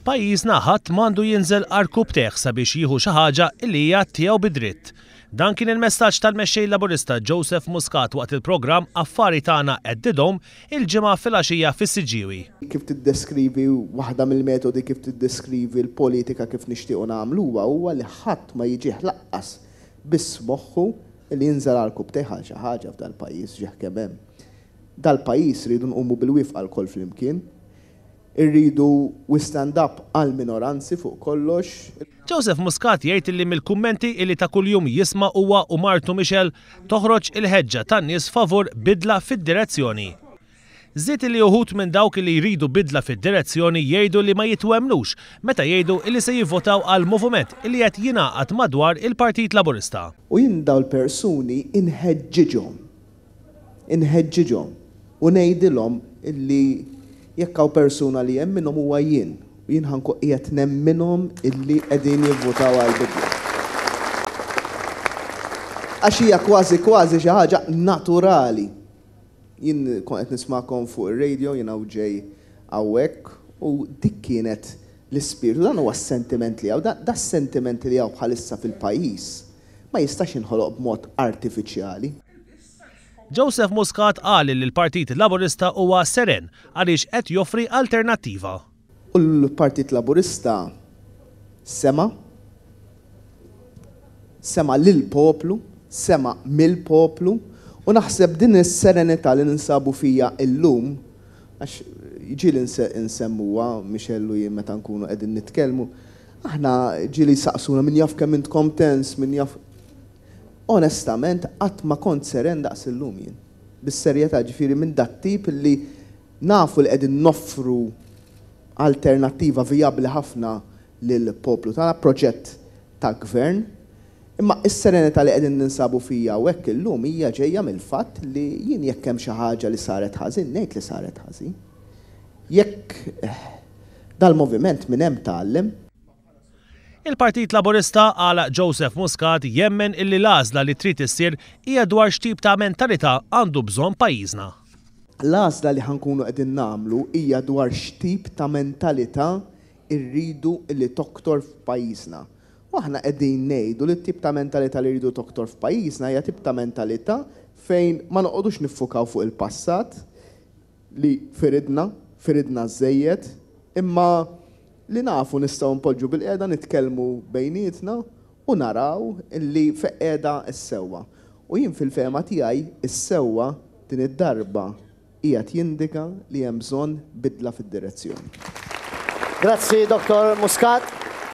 F'pajjiżna ħadd m'għandu jinżel għarkupptejh sabiex jieħu xi ħaġa li hija tiegħu bi dritt. Dan kien il-messaġġ tal-Mexxej Laburista Joseph Muscat waqt il-programm Affari Tagħna at the Dome il-Ġimgħa filgħaxija fis-Siġġiewi. Kif tiddeskrivi waħda mill-metodi kif tiddeskrivi l-politika kif nixtiequ nagħmluha huwa li ħadd ma jiġih laqqas biss moħħu li jinżel għarkupptejh għal xi ħaġa f'dal-pajjiż ġieħ kemm hemm. Dal-pajjiż rridu nqumu bil-wifqa lkoll flimkien. Irridu we stand up għall-minoranzi fuq kollox. Joseph Muscat jgħid illi mill-kummenti illi ta' kuljum jisma' huwa u martu Michelle toħroġ il-ħeġġa tan-nies favur bidla fid-direzzjoni. Żied illi uħud minn dawk illi jridu bidla fid-direzzjoni jgħidu li ma jitwemmnux meta jgħidu illi se jivvotaw għall-moviment illi qed jingħaqad madwar il-Partit Laburista. U jien dawn il-persuni inħeġġiġhom Inħeġġiġhom u ngħidilhom illi jekk hawn persuna li jemminhom huwa jien u jien ħa nkun qiegħed nemminhom illi qegħdin jivvutaw għall-bidla. Għax hija kważi kważi xi ħaġa naturali. Jien kont qed nismagħkom fuq ir-radio, jien hawn ġej hawnhekk u dik kienet l-ispirtu, dan huwa s-sentiment li hawn, da s-sentiment li hawn bħalissa fil-pajjiż ma jistax jinħoloq b'mod artifiċjali. Joseph Muscat qal li l-Partit Laburista huwa seren għaliex qed joffri alternattiva. U l-Partit Laburista sema', sema' lill-poplu, sema' mill-poplu u naħseb din is-serenità li ninsabu fija illum, għax ġieli nsemmuha Michelle u jien meta nkunu qegħdin nitkellmu, aħna ġieli jsaqsuna min jaf kemm intkom tens, min jaf. Onestament qatt ma kont seren daqs illum jien. Bis-serjetà, ġifieri minn dat-tip li nafu li qegħdin noffru alternattiva vijabbli ħafna lill-poplu tagħna, proġett ta' gvern. Imma s-serenità li qegħdin ninsabu fija hawnhekk illum hija ġejja mill-fatt li jien jekk hemm xi ħaġa li saret ħażin ngħid li saret ħażin. Jekk dal-moviment minn hemm tgħallem. Il-Partit Laburista, qal Joseph Muscat, jemmen illi l-għażla li trid issir hija dwar x'tip ta' mentalità għandu bżonn pajjiżna. L-għażla li ħa nkunu qegħdin nagħmlu hija dwar x'tip ta' mentalità rridu li toktor f'pajjiżna. U aħna qegħdin ngħidu li t-tip ta' mentalità li rridu toktor f'pajjiżna hija tip ta' mentalità fejn ma noqogħdux niffukaw fuq il-passat, li firidna, firidna żżejjed, imma li nafu nistgħu npoġġu bilqiegħda nitkellmu bejnietna u naraw li fejn qiegħda s-sewwa. U jien fil-fehma tiegħi s-sewwa din id-darba qiegħed jindika li hemm bżonn bidla fid-direzzjoni. Grazzi Dottor Muscat.